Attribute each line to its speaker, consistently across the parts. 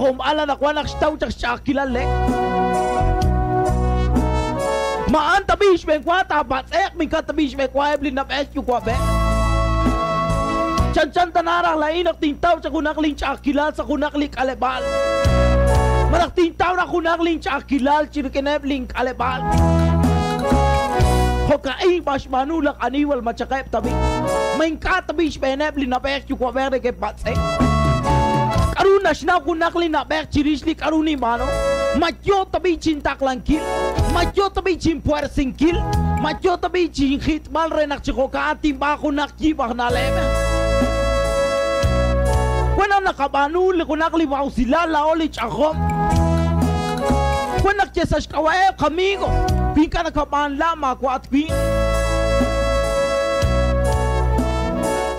Speaker 1: xb'omb'al anaqwan naq xtaw chaq xch'a'ajkilal le'? Ma a'an tab'i' xb'eenwa taapatz'e'q ma ink'a' tab'i' xb'eenwa eb' li nab'ej yuwa'b'ej? Chanchan tana raj laa'in naq tintaw chaq junaq linch'a'ajkilal sa' junaq li k'aleb'aal. Malaj tintaw raj junaq linch'a'ajkilal chi rik'ineb' link'aleb'aal. Jo'ka'in b'an xb'aanu laj Aníbal ma chaqeb' tab'i'. Ma ink'a' tab'i' xb'eeneb' li nab'ej yuwa'b'ej neke'patz'e'. K'aru naxnaw junaq li nab'ej chirix li k'aru ninb'aanu? Ma yoo tab'i' chintaqlankil? Ma yoo tab'i' chinpuersinkil? Ma yoo tab'i' chinjit'b'al re naq chi jo'ka'an tinb'aan junaq yib' aj na'leb'? Wan naq naqab'aanu li junaq li wausilal laa'o li ch'ajom. Wan naq ye sa' xk'ab'a'eb' qamigos, wi ink'a' nakab'aan la' maawa' at winq.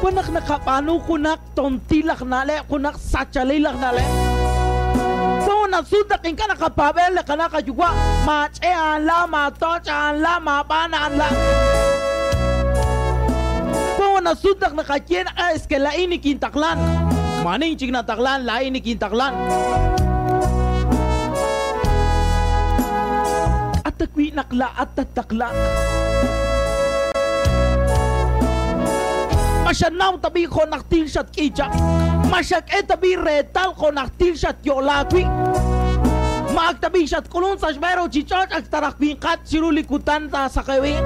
Speaker 1: Wan naq naqab'aanu junaq tontil aj na'leb', junaq sachalil aj na'leb'. Wan naq sut naq ink'a' naqapaab'e li qana' qayuwa', maach'e a'an la, maatoch' a'an la, maab'aan a'an la. Wan naq sut naq naqaye naq es que laa'in nikintaqlan. Maani chik nataqlan, laa'in nikintaqlan. K'a' ta wi' naq laa'at tattaqlanq? Ma xanaw tab'i' jo' najtil xatk'i chaq? Ma xak'e tab'i' reetal jo' najtil xatyo'laak wi'? Ma ak tab'i' xatk'ulunk sa' xb'een ruuchich'och' ak taraj winqat chiru li kutan taasaqewinq?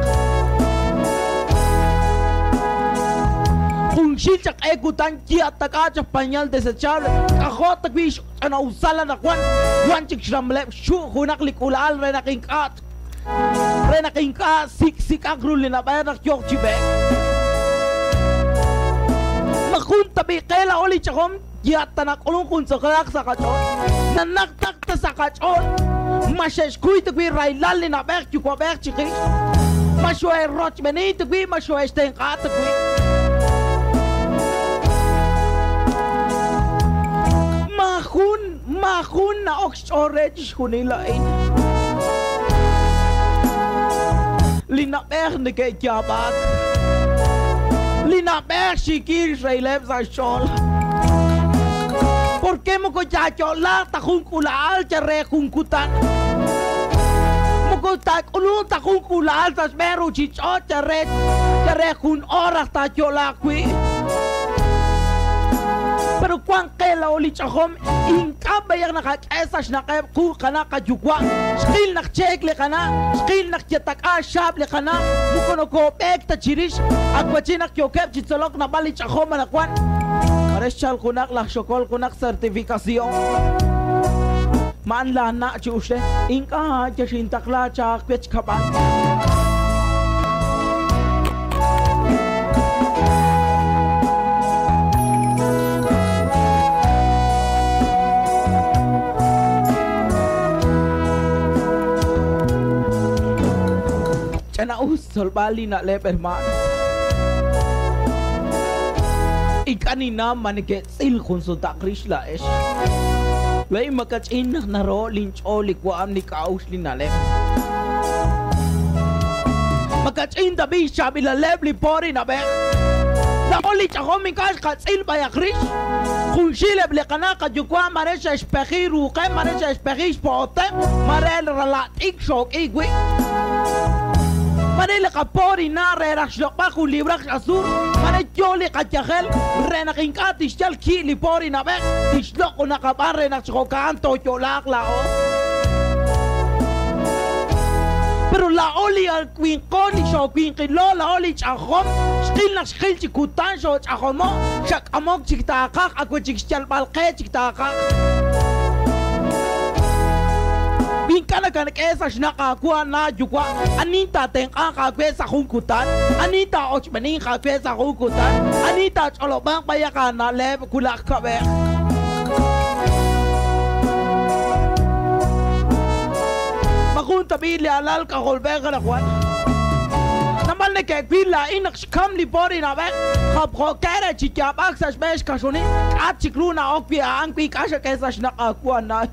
Speaker 1: Junxil chaq q'e kutan ki'atak'a chaq pañal desechable, k'ajo' ta wi' xch'ina'usal anaqwan, wan chik xramleb' xxu' junaq li k'uula'al re naq ink'a' re naq ink'a' sik'sik'aq ru li nab'ej naq yooq chi b'eek. Ma jun tab'i' qe laa'o li ch'ajom yatanak'ulunk jun tz'oqlaq sa' qach'ool? Nanaq taq ta sa' qach'ool ma xe'xkuy ta wi' rahilal li nab'ej yuwa'b'ej chiqix? Ma xo'e'rochb'eeni ta wi' ma xo'e'xtenq'a ta wi'? Maajun, maajun na'ok xch'ool re chixjunil a'in. Li na'b'ej neke'yaab'ak. Li na'b'ej xiikil xrahileb' sa' xch'ool. ¿Por qué moko taayo'laaq ta jun k'uula'al yal re jun kutan? Moko taak'ulunq ta jun k'uula'al sa' xb'een ruuchich'och' yal re yal re jun oor raj taayo'laaq wi'. Pero wank qe laa'o li ch'ajom ink'a' b'ayaq naqak'e sa' xnaq'eb' qu qana' qayuwa', xqil naq cheek li qana', xqil naq yatak'a xaab' li qana', moko nokoob'eek ta chirix, ak wach'i naq yookeb' chi tzolok naab'al li ch'ajom anaqwan. Mare xchalk junaq laj xokol junaq certificación. Ma'an laana' chi uxle, ink'a' yaxintaqla chaq wech kab'al. Ch'ina'us xtzolb'al li na'leb' hermanos. Ink'a' ninnaw ma neke'tz'il jun sutaq rix laa'ex. Laa'in makach'in naq naroho' linch'ool li wa'am li k'a'uxl li na'leb'. Makach'in tab'i' xchaab'ilaleb' li po ri na'b'ej. Laa'o li ch'ajom ink'a' xqatz'il b'ayaq rix. Junxil eb' li qana' qayuwa' mare xe'xpeji ruuqeb', mare xe'xpeji xpo'oteb', mare rala' t'ikr xook'iik wi'. Mare li qapo ri na' re raj xloq'b'al jun libraq x'asuur, mare yo li qayajel re naq ink'a' tixyal ki' li po ri na'b'ej, tixloq' junaq qab'an re naq chi jo'ka'an tooyo'laaq laa'o. Pero laa'o li winqo li xoowinqilo, laa'o li ch'ajom, xqil naq xqil chi kutan xooch'ajomo', xak'amok chik taaqaj, awe chik xyalb'al qe chik taaqaj. Wi ink'a' nakak'e sa' xnaq aawu na' yuwa', ani taatenq'anq aawe sa' jun kutan? Ani taa'ochb'eninq aawe sa' jun kutan? Ani taach'olob'anq b'ayaq aana'leb' wulaj kab'ej? Ma jun tab'i' li alal k'ajolb'ej anaqwan? Naab'al neke'wil laa'in naq xkam li po ri na'b'ej, japjo'keb' re chi yaab'ak sa' xb'een xkaxonil, k'a' chik ru na'ok wi' a'an wi ink'a' xak'e sa' xnaq' aawu ana'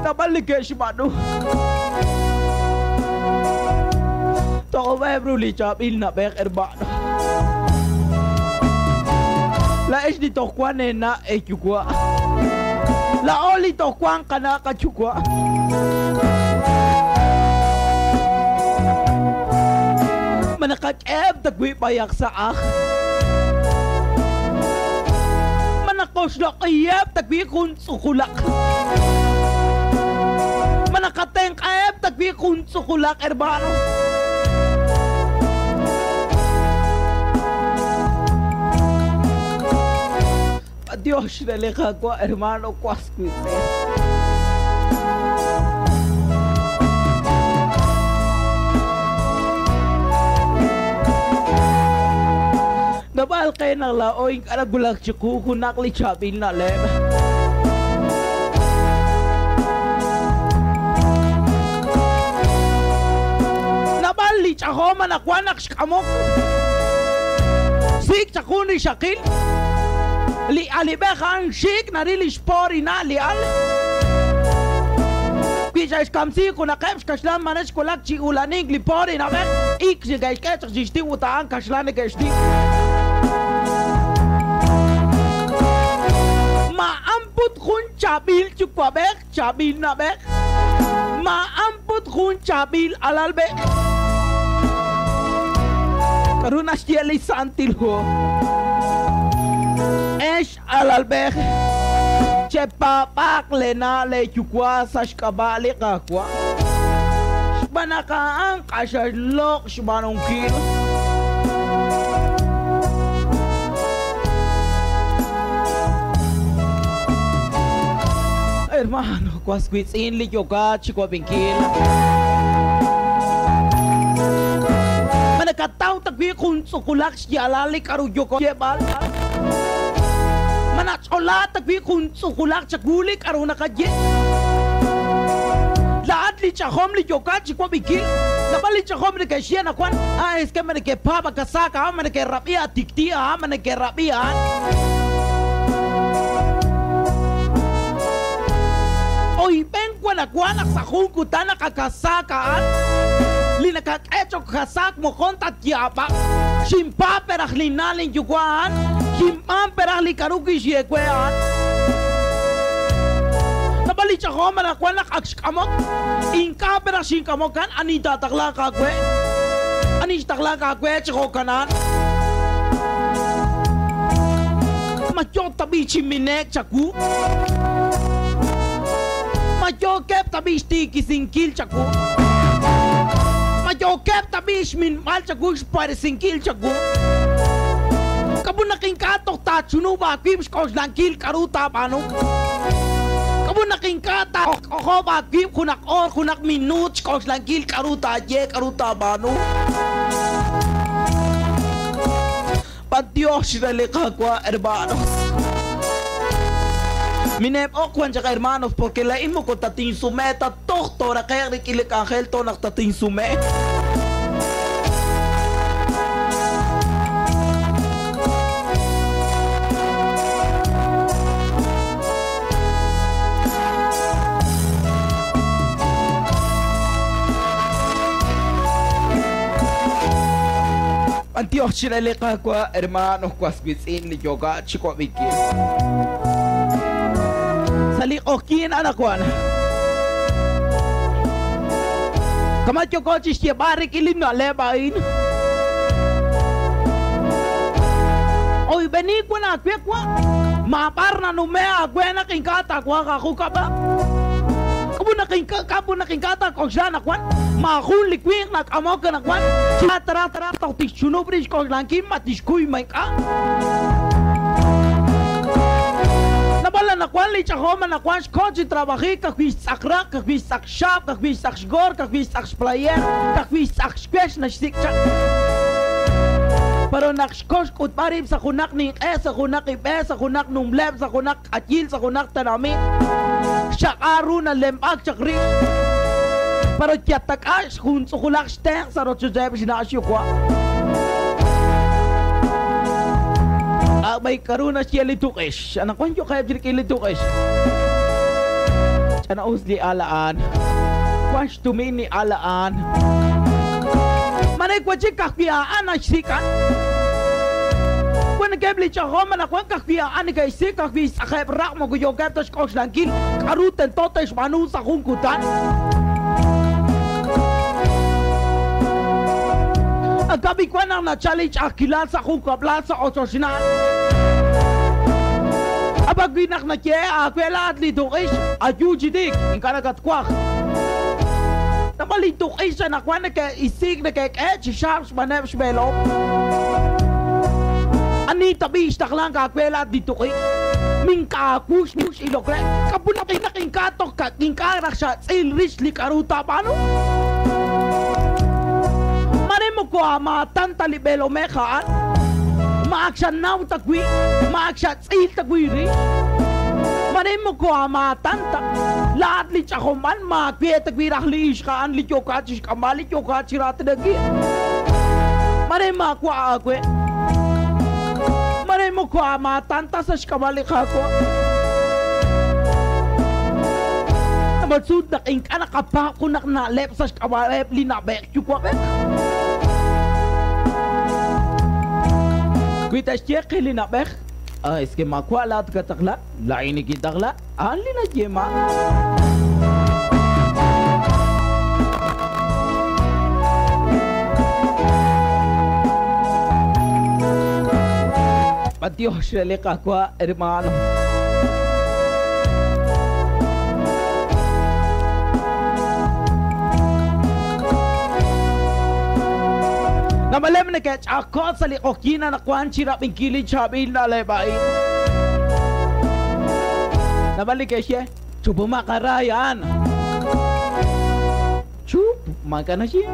Speaker 1: Naab'al neke'xb'aanu. Toq'ob'eb' ru li chaab'il na'b'ej hermano. Laa'ex li toj wank eena' eeyuwa'. Laa'o li toj wank qana' qayuwa'. Ma naqak'eheb' ta wi' b'ayaq sa' ajl? Ma naqoxloq'iheb' ta wi' jun tz'uqulaq? Ma naqatenq'aheb' ta wi' jun tz'uqulaq, hermanos? B'antiox re li Qaawa', hermano, was wiitz'in. Naab'al qe naq laa'o ink'a' nawulak chiqu junaq li chaab'il na'leb'. Naab'al li ch'ajom anaqwan naq xk'amok sik' chaq jun rixaqil, li alib'ej a'an xik' naril li xpoorina' li al. Wi xe'xkamsi junaqeb' xkaxlan mare xwulak chi ulanink li poorinab'ej, ik neke'xk'e chaq chi xtiw ut a'an kaxlan neke'xtiw. Ma a'an put jun chaab'il yuwa'b'ej, chaab'il na'b'ej? Ma a'an put jun chaab'il alalb'ej? K'aru naxye li Santil Hu? Ex alalb'ej, chepaab'aaq leena' leeyuwa' sa' xk'ab'a' li Qaawa', xb'aan naq a'an q'axal loq' xb'aanunkil. Hermano, was wiitz'in li yookat chi wab'inkil. Ma nakataw ta wi' jun tz'uqulaq xyaalal li k'aru yooko xyeeb'al? Ma nach'ola ta wi' jun tz'uqulaq chawu li k'aru naqaye? Laa'at li ch'ajom li yookat chi wab'inkil, naab'al li ch'ajom neke'xye anaqwan, Ah, es que ma neke'paab' akasaak a'an, ma neke'rab'i atikti a'an, ma neke'rab'i a'an. Oyb'en wan awan naq sa' jun kutan naq akasaak a'an, li nakak'e cho'q kasaak moqon tatyaab'aq. Xinpaab' peraj linna' linyuwa' a'an, xinb'aan peraj li k'aru kixye we a'an. Naab'al li ch'ajom anaqwan naq ak xk'amok, ink'a' peraj xink'amok a'an, ani taataqlaaq aawe? Ani xtaqlaak aawe chi jo'kanan? Ma yo tab'i' chi mine'k chawu? Ma yookeb' tab'i' xtiikisinkil chawu? Ma yookeb' tab'i' xminb'al chawu xparesinkil chawu? K'a'ut naq ink'a' toj taachunub' aawib' xk'oxlankil k'aru taab'aanu? K'a'ut naq ink'a' taak'ojob' aawib' junaq oor, junaq minuut xk'oxlankil k'aru taaye, k'aru taab'aanu? B'antiox re li Qaawa', hermanos. Mineeb'oq wan chaq, hermanos, porque laa'in moko tatinsume ta toj tooraqe'q rik'in li k'anjel to naq tatinsume. B'antiox chire li Qaawa', hermanos, was wiitz'in li yookat chi wab'inkil. Sa' li q'oqyink anaqwan. Kama' yooko chi xyeeb'al rik'in li na'leb' a'in. Oyb'eni wan aawe wa', maab'ar nanume' aawe naq ink'a' taawanq aajukab'a. K'a'ut naq ink'a' k'a'ut naq ink'a' taak'oxla anaqwan? Maajun li winq nak'amok anaqwan chi taraj taraj toj tixchunub' rix xk'oxlankil ma tixkuy ma ink'a'. Naab'al anaqwan li ch'ajom anaqwan xko chi trabajik ka'ajwi' xtz'aq raq, ka'ajwi' xtz'aq xxaab', ka'ajwi' xtz'aq xgoor, ka'ajwi' xtz'aq xplayer, ka'ajwi' xtz'aq xwex naxsik' chaq. Pero naq xko xk'utb'al rib' sa' junaq ninq'e, sa' junaq ib'e, sa' junaq numleb', sa' junaq k'ayil, sa' junaq tenamit, xchaq'al ru nalemb'ak chaq rix. Pero yatak'a jun tz'uqulaq xtenq' sa' rochocheb' xna' xyuwa'. Ab'ay k'aru naxye li tuq'ix. Anaqwan yo'qeb' chi rik'in li tuq'ix. Ch'ana'us li al a'an. Wan xtumin li al a'an. Mare wachik ka'ajwi' a'an naxsik' a'an. Wankeb' li ch'ajom anaqwan ka'ajwi' a'an neke'xsik' ka'ajwi' xtz'ajeb' raq' moko yookeb' ta xk'oxlankil k'aru tento te'xb'aanu sa' jun kutan. Ka'ajwi' wan naq nachal li ch'a'ajkilal sa' jun kab'lal sa' ochochnaal. Ab'an wi naq nayehe' aawe laa'at li tuq'ix, ayu chi tiik, ink'a' nakatwaj. Naab'al li tuq'ix anaqwan neke'isiik neke'k'ehe' chi xaab' xb'aaneb' xb'eelom. Ani tab'i' xtaqlank aawe laa'at li tuq'ix? Mink'a' aawu x'ilok re. K'a'ut naq ink'a' toj ink'a' raj xatz'il rix li k'aru taab'aanu? Mare moko aamaatan ta li b'eelomej a'an. Ma ak xanaw ta wi'? Ma ak xatz'il ta wi' rix? Mare moko aamaatan ta. Laa'at li ch'ajomb'al maawe ta wi' raj li ixq a'an li yookat chi xk'amb'al li yookat chi raatinankil. Mare maawa' aawe. Mare moko aamaatan ta sa' xk'ab'a' li Qaawa'. Naab'al sut naq ink'a' naqapaab' junaq na'leb' sa' xk'ab'a'eb' li na'b'ej yuwa'b'ej. Wi te'xye qe li na'b'ej, Ah, es que maawa' laa'at kataqla, laa'in nikintaqla, a'an li nayeeman. B'antiox re li Qaawa', hermano. Naab'aleb' neke'ch'a'ajko'k sa' li q'oqyink anaqwan chi rab'inkil li chaab'il na'leb' a'in. Naab'al neke'xye, Chupumaq aray a'an. Chup, maak'a' naxye.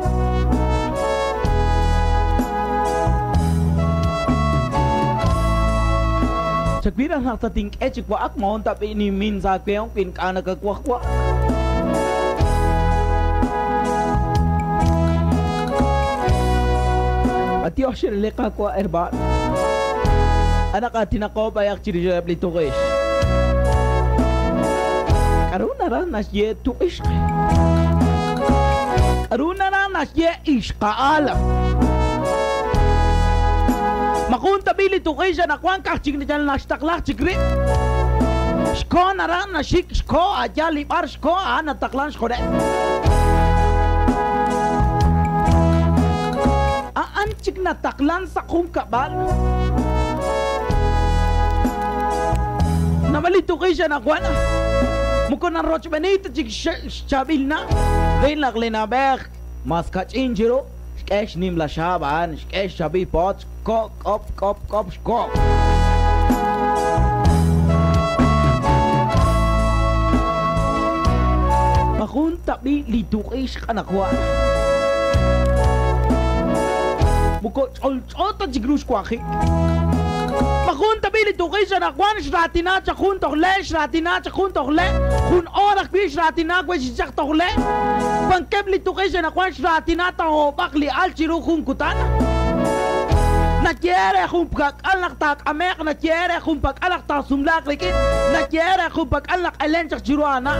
Speaker 1: Chawil raj naq tatink'e chi wa'ak, moqon tab'i' ninmin sa' aawe wi ink'a' nakawaj wa'ak. B'antiox re li Qaawa' hermaan. Anaq aatinaqo b'ayaq chirixeb' li tuq'ix. K'aru naraj naxye tuq'ixq? K'aru naraj naxye ixqa'al? Ma jun tab'i' li tuq'ix anaqwan ka'aj chik yal naxtaqlaj chik rib'? Xko naraj naxik xko a' yaal li b'ar xko a'an nataqlan xjunes. A'an chik nataqlan sa' jun kab'al. Naab'al li tuq'ix anaqwan moko narochb'eeni ta chik xchaab'il na'. Ril naq li na'b'ej mas kach'in chiru, xk'e xnimla xaab' a'an, xk'e xchaab'il pot, xko' k'op k'op k'op xko'. Ma jun tab'i' li tuq'ixq anaqwan? Moko ch'olch'o ta chik ru xwanjik. Ma jun tab'i' li tuq'ix anaqwan xraatina chaq jun toj le', xraatina chaq jun toj le', jun oor ajwi' xraatina we xchaq toj le'. Wankeb' li tuq'ix anaqwan xraatina ta oob'aq li al chiru jun kutan. Nayehe' re junpak'al naq taak'ame'q, nayehe' re junpak'al naq taasumlaaq rik'in, nayehe' re junpak'al naq elen chaq chiru aana'.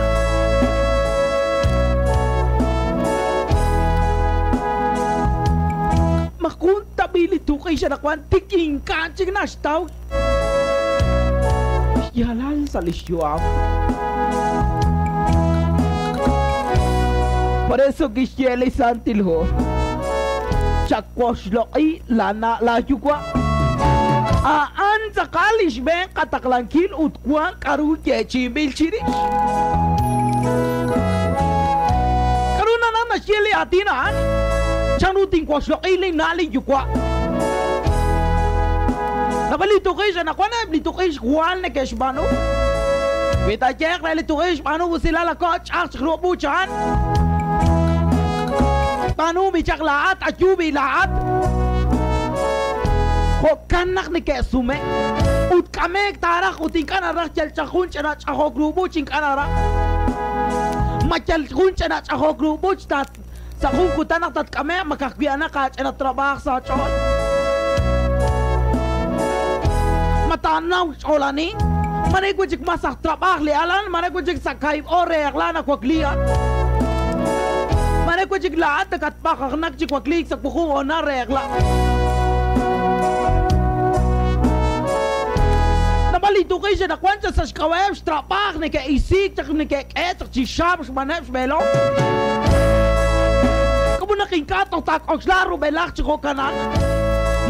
Speaker 1: Ma jun tab'i' li tuq'ix anaqwan tik ink'a' chik naxtaw xyaalal sa' li xyu'am? Por eso kixye li Santil Hu, Chawoxloq'i laana' laayuwa'. A'an tz'aqal li xb'een qataqlankil ut wank k'aru yeechi'inb'il chirix. K'aru naraj naxye li aatin a'an? Chanru tinwoxloq'i linna' linyuwa'? Naab'al li tuq'ix anaqwan eb' li tuq'ix jwal neke'xb'aanu. Wi taayehe'q re li tuq'ix b'aanu usilal ako' ch'aj chaq ru b'uch a'an. B'aanu b'i chaq laa'at, ayu b'i laa'at. Jo'kan naq neke'sume. Ut k'ame'k taaraj ut ink'a' naraj yal chaq jun ch'ina ch'ajok ru b'uch ink'a' naraj. Ma yal jun ch'ina ch'ajok ru b'uch ta sa' jun kutan naq tatk'ame'q ma ka'ajwi' a'anaq aach'ina trab'aaj sa' aach'ool? Ma taanaw xch'oolani? Mare wi' chik mas aj trab'aaj li alan, mare wi' chik sa' kaahib' oor re eq'la nawakli a'an. Mare wi' chik laa'at nakatpajajnak chi wakliik sa' wuqub' hoonal re eq'la. Naab'al li tuq'ix anaqwan chaq sa' xk'ab'a'eb' xtrab'aaj neke'isiik chaq neke'k'ehe' chaq chi xaab' xb'aaneb' xb'eelom. K'a'ut naq ink'a' toj taak'oxla rub'elaj chi jo'kanan?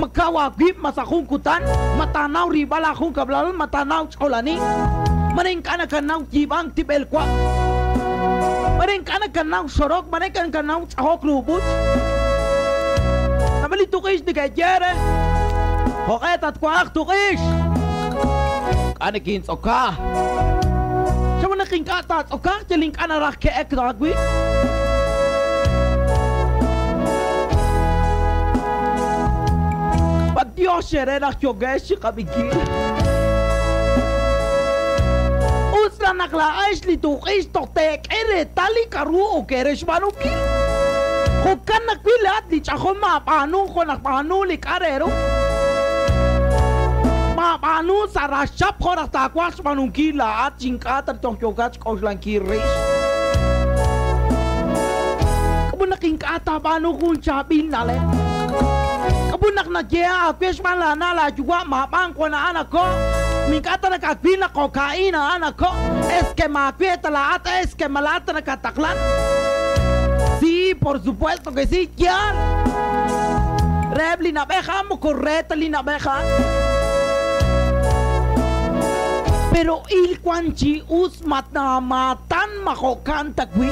Speaker 1: Ma kaw aawib' ma sa' jun kutan? Ma taanaw rilb'al laajunkab'lal? Ma taanaw ch'olanink? Mare ink'a' nakanaw yiib'ank tib'el wa? Mare ink'a' nakanaw xorok? Mare ink'a' nakanaw ch'ajok ru b'uch? Naab'al li tuq'ix neke'ye re, Jo'q'e tatwa'aq tuq'ix? K'a' nikintz'oka? Chan naq ink'a' taatz'okaaq yal ink'a' naraj ke'ek aawi'? B'antiox eere naq yookex chi qab'inkil. Us raj naq laa'ex li tuq'ix toj teek'e reetal li k'a'ru ok eere xb'aanunkil. Jo'kan naq wi laa'at li ch'ajom maab'aanu jo' naq b'aanu li k'a' re ru. Maab'aanu sa' raxchap jo' naq taawaj xb'aanunkil laa'at chi ink'a' ta toj yookat xk'oxlankil rix. K'a'ut naq ink'a' taab'aanu jun chaab'il na'leb'? K'a'ut naq nayehe' aawe xb'aan laana' laayuwa' maab'aan wan a'an ako'? Ma ink'a' ta nakawil naq jo'ka'in a'an ako'? Es que maawe ta laa'at, es que ma laa'at ta nakataqlan? Sí, por supuesto que sí, yaal! Reheb' li na'b'ej a'an moko re ta li na'b'ej a'an. Pero il wan chi us ma maatan ma jo'kan ta wi'.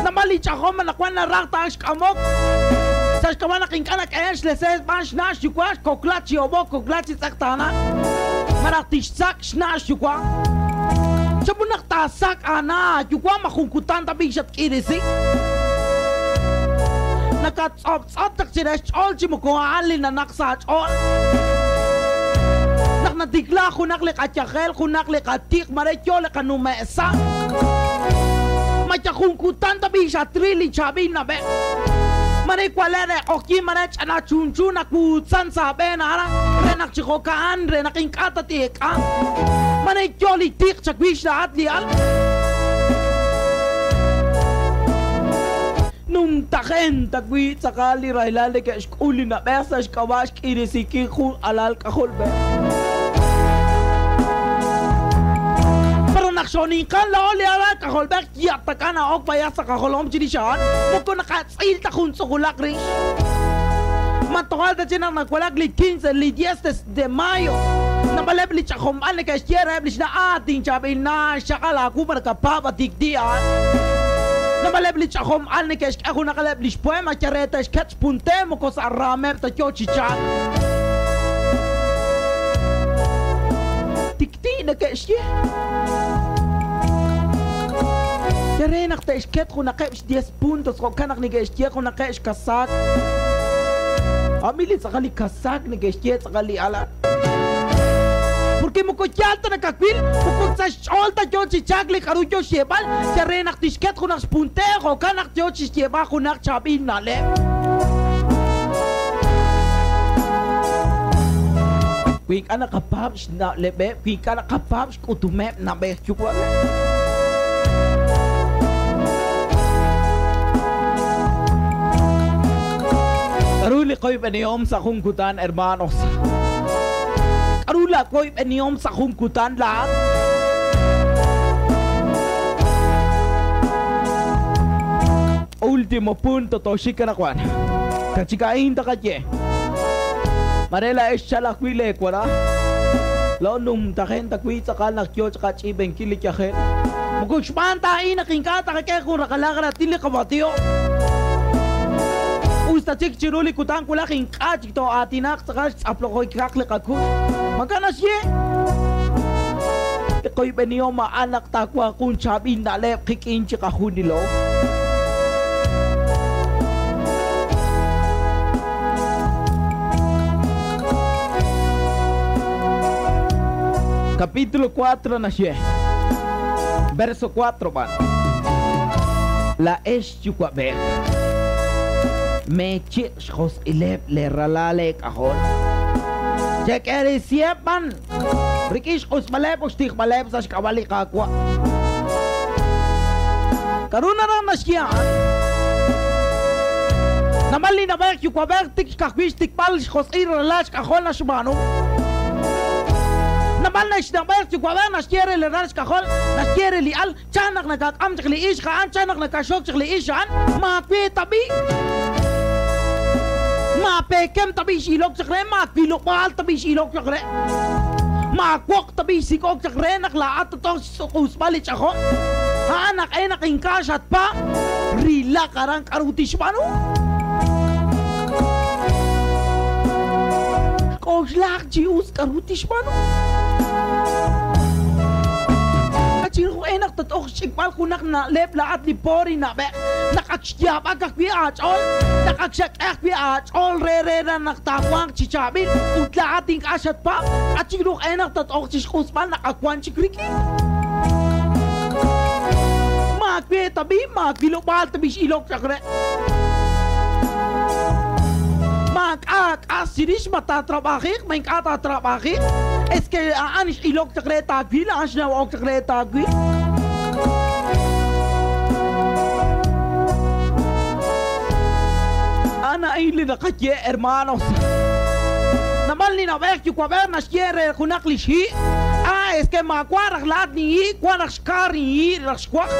Speaker 1: Naab'al li ch'ajom anaqwan naraj ta xk'amok sa' xk'ab'a' naq ink'a' nak'ehe' xlesees xb'aan xna' xyuwa' xkokla chi hob'ok, kokla chi tz'eqtaanank, malaj tixsak' xna' xyuwa'. Chan ru naq taasak' aana' aayuwa' ma jun kutan tab'i' xatk'iirisi? Nakattz'ob'tz'ot chaq chire xch'ool chi moko a'an li nanaq sa' aach'ool. Naq natikla junaq li qayajel, junaq li qatiq, mare yoo li qanume' sa'. Ma yal jun kutan tab'i' xatril li chaab'il na'b'ej? Mare wale' re q'oqyink, mare ch'ana chunchu nakuutzan sa' aab'een aran, re naq chi jo'ka'an, re naq ink'a' tat'eek'a. Mare yoo li tiq chawix laa'at li al. Numtajen ta wi' tz'aqal li rahilal neke'xk'ul li na'b'ej sa' xk'ab'a' xk'iresinkil jun alal k'ajolb'ej. Pero naq xooninqan laa'o li alal k'ajolb'ej ya'tak'a na'ok b'ayaq sa' qajolom chirix a'an, moko naqatz'il ta jun tz'uqulaq rix. Ma tojal ta chik naq nawulak li 15, li 10 de mayo, naab'aleb' li ch'ajomb'al neke'xye reheb' li xna', At inchaab'il na', xchaq'al aawu ma nakapaab' a tik'ti' a'an. Naab'aleb' li ch'ajomb'al neke'xk'e junaqaleb' li xpoema yal re te'xket xpunte moko sa' raameb' ta yoo chi chalk. Tik'ti' neke'xye. Yal re naq te'xket junaqeb' xdiez puntos jo'kan naq neke'xye junaqeb' xkasaak. Ab'i li tz'aqal li kasaak neke'xye tz'aqal li ala. Porque moko yaal ta nakawil, moko sa' xch'ool ta yoo chi chalk li k'a'ru yoo xyeeb'al, yal re naq tixket junaq xpunte, jo'kan naq yoo chixyeeb'al junaq chaab'il na'leb'. Wi ink'a' naqapaab' xna'leb'eb', wi ink'a' naqapaab' xk'utumeb' na'b'ej yuwa'b'ej. K'a'ru li qoyb'enihom sa' jun kutan, hermanos? K'a'ru laa woyb'enihom sa' jun kutan laa'at? Último punto tooxik anaqwan. Kachika'in taqaye. Mare laa'ex xchal ajwi' lee wara. Laa'o numtajen ta wi' tz'aqal naq yoo chiqach'iib'enkil li yajel. Moko xb'aan ta a'in naq ink'a' taqak'e jun raqalaq raatin li qabatio. Us ta chik chiru li kutan wulaj ink'a' chik too'aatinaq tz'aqal xtz'aploqikaq li qakux. Maak'a' naxye. Li qoyb'enihom a'an naq taawanq jun chaab'il na'leb' qik'in chiqajunilo. Capítulo 4 naxye. Verso 4 b'an. Laa'ex yuwa'b'ej, meechiq' xjosq'ileb' lee ralal eek'ajol. Chek'eresiheb' b'an rik'in xq'usb'aleb' ut xtijb'aleb' sa' xk'ab'a' li Qaawa'. K'a'ru naraj naxye a'an? Naab'al li na'b'ej yuwa'b'ej tik ka'ajwi' xtikb'al xjosq'il ralal xk'ajol naxb'aanu. Naab'al naxna'b'ej yuwa'b'ej naxye re li ralal xk'ajol, naxye re li al, Chan naq nakak'am chaq li ixq a'an, chan naq nakaxok chaq li ixq a'an, maawe tab'i'. Maapeekem tab'i' x'ilok chaq re, maawilob'aal tab'i' x'ilok chaq re. Maawoq tab'i' xsik'ok chaq re naq laa'at tatoj xq'usb'al li ch'ajom. A'an naq e naq ink'a' xatpaab', rilaq aran k'aru tixb'aanu. Xk'oxlaaq chi us k'aru tixb'aanu. K'achiru'e naq tat'oq xch'ikb'al junaq na'leb' laa'at li poor na'b'ej, naq ak xyaab'ak ajwi' aach'ool, naq ak xak'e ajwi' aach'ool re re naq taawanq chi chaab'il ut laa'at ink'a' xatpaab', k'a' chik ru q'e naq tat'oq chi xq'usb'al naq ak wank chik rik'in? Maawe tab'i', maawilob'aal tab'i' x'ilok chaq re. Maak'a' k'as chirix ma taatrab'ajiq, ma ink'a' taatrab'ajiq. Es que a'an x'ilok chaq re taawil, a'an xnawok chaq re taawil. A'an a'in li naqaye, hermanos. Naab'al li na'b'ej yuwa'b'ej naxye re junaq li xhi', Ah, es que maawa' raj laa'at ninhi', wan raj xka rinhi' raj xwaj.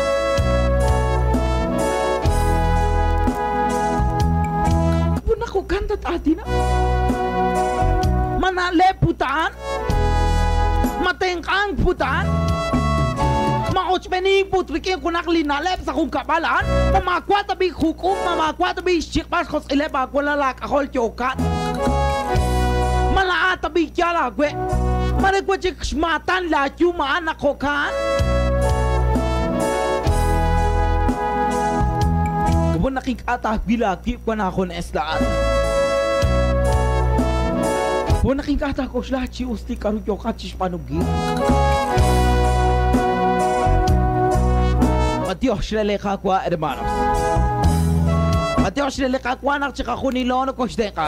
Speaker 1: K'a'ut naq jo'kan tat-aatinaq? Ma na'leb' put a'an? Ma tenq'ank put a'an? Ma ochb'enink put rik'in junaq li na'leb' sa' junkab'al a'an? Ma maawa' tab'i' juk'um? Ma maawa' tab'i' xchiq'b'al xjosq'ileb' aawalal aak'ajol yookat? Ma laa'at tab'i' yaal aawe? Ma re wan chik xmaatan laayum a'an naq jo'kan? Wan naq ink'a' taawil aawib' wan aajunes laa'at. Wan naq ink'a' taak'oxla chi us li k'aru yooqat chixb'aanunkil. B'antiox re li Qaawa', hermanos. B'antiox re li Qaawa' naq chiqajunilo nokoxtenq'a.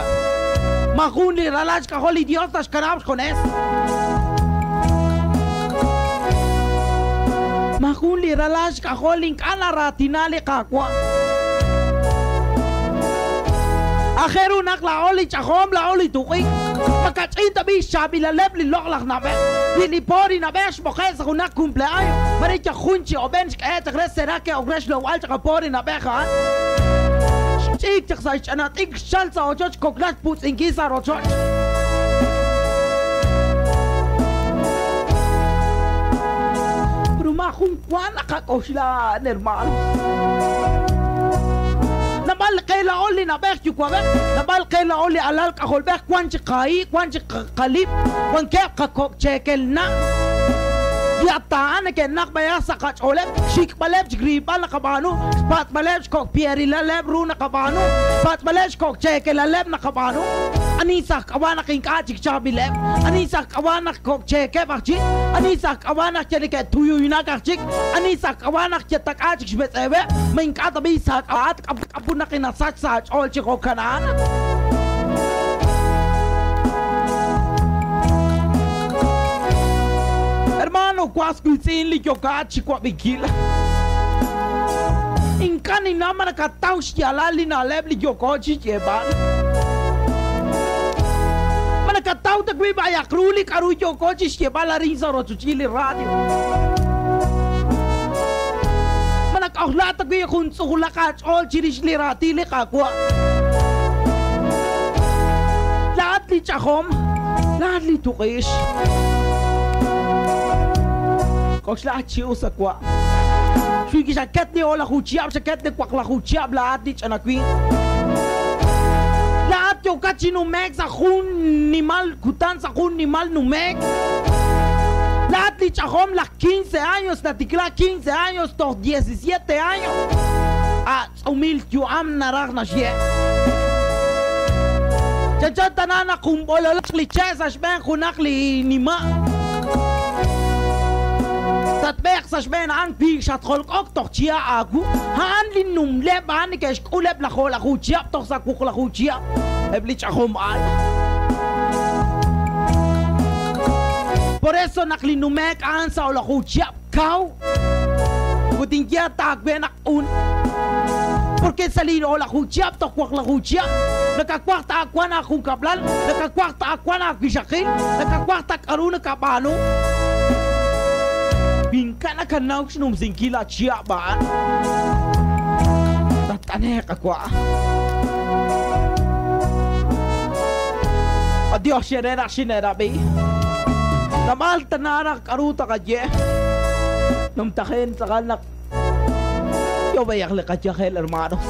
Speaker 1: Maajun li ralal xk'ajol li Dios naxkanab' xjunes. Maajun li ralal xk'ajol ink'a' naraatina li Qaawa'. Aajel ru naq laa'o li ch'ajom, laa'o li tuq'ik. Ma kach'in tab'i' xchaab'ilaleb' li loq'laj na'b'ej. Wi li po li na'b'ej xb'oqe' sa' junaq cumpleaños, mare yal jun chi ob'en xk'ehe' chaq re será ke'ok re xlowb'al chaq a po li na'b'ej a'an. Xch'iik chaq sa' xch'ana t'ikr xchal sa' ochoch kokla xputz'inkil sa' rochoch. Pero maajun wa naqak'oxla a'an, hermanos. Naab'al qe laa'o li na'b'ej yuwa'b'ej, naab'al qe laa'o li alal k'ajolb'ej wan chi qahi', wan chi qalib', wankeb' qakok' cheekel na'. Li a'an neke'naq b'ayaq sa' qach'ooleb', xik'b'aleb' chik rilb'al naqab'aanu, xpatz'b'aleb' xkok' pierilal ru naqab'aanu, xpatz'b'aleb' xkok' cheekelaleb' naqab'aanu. Ani sa' k'ab'a' naq ink'a' chik chaab'ileb', ani sa' k'ab'a' naq kok' cheekeb' aj chik, ani sa' k'ab'a' naq yal neke'tuyuynak aj chik, ani sa' k'ab'a' naq yatak'a chik xmetz'eweb', ma ink'a' tab'i' sa' k'ab'a' k'apu naq inasach sa' aach'ool chi jo'kan a'an. Hermano, was wiitz'in li yookat chi wab'inkil. Ink'a' ninnaw ma nakataw xyaalal li na'leb' li yooko chi xyeeb'al. Ma nakataw ta wi' b'ayaq ru li k'aru yooko chi xyeeb'al arin sa' rochochil li radio. Ma nak'ojla ta wi' jun tz'uqulaq aach'ool chirix li raatin li Qaawa'. Laa'at li ch'ajom, laa'at li tuq'ix. K'oxla chi us awa'. Xwi xaket li o'laju chihab', xaket li waqlaju chihab' laa'at li ch'ina winq. Laa'at yookat chi nume'k sa' jun nimal kutan, sa' jun nimal nume'k. Laa'at li ch'ajom laj 15 años, natikla 15 años toj 17 años. Atz'umil yu'am naraj naxye. Chanchan tana naq jun b'ololaq li che' sa' xb'een junaq li nima'. Tatb'eeq sa' xb'een a'an wi xatjolk'ok toj chiha' aawu. A'an li numleb' a'an neke'xk'uleb' laj o'laju chihab' toj sa' wuqlaju chihab' eb' li ch'ajom a'an. Por eso naq li nume'k a'an sa' o'laju chihab' kaw. Ut tinye taawe naq q'un. Porque sa' li o'laju chihab' toj waqlaju chihab', nakawaj taawanq aajunkab'lal, nakawaj taawanq aawixaqil, nakawaj ta k'aru nakab'aanu. Wi ink'a' nakanaw xnumsinkil a chihab' a'an, tatt'ane'q qawa'. Adios xere naq xineerab'i. Naab'al tana naq k'aru taqaye. Numtajen tz'aqal naq yo b'ayaq li qayajel, hermanos.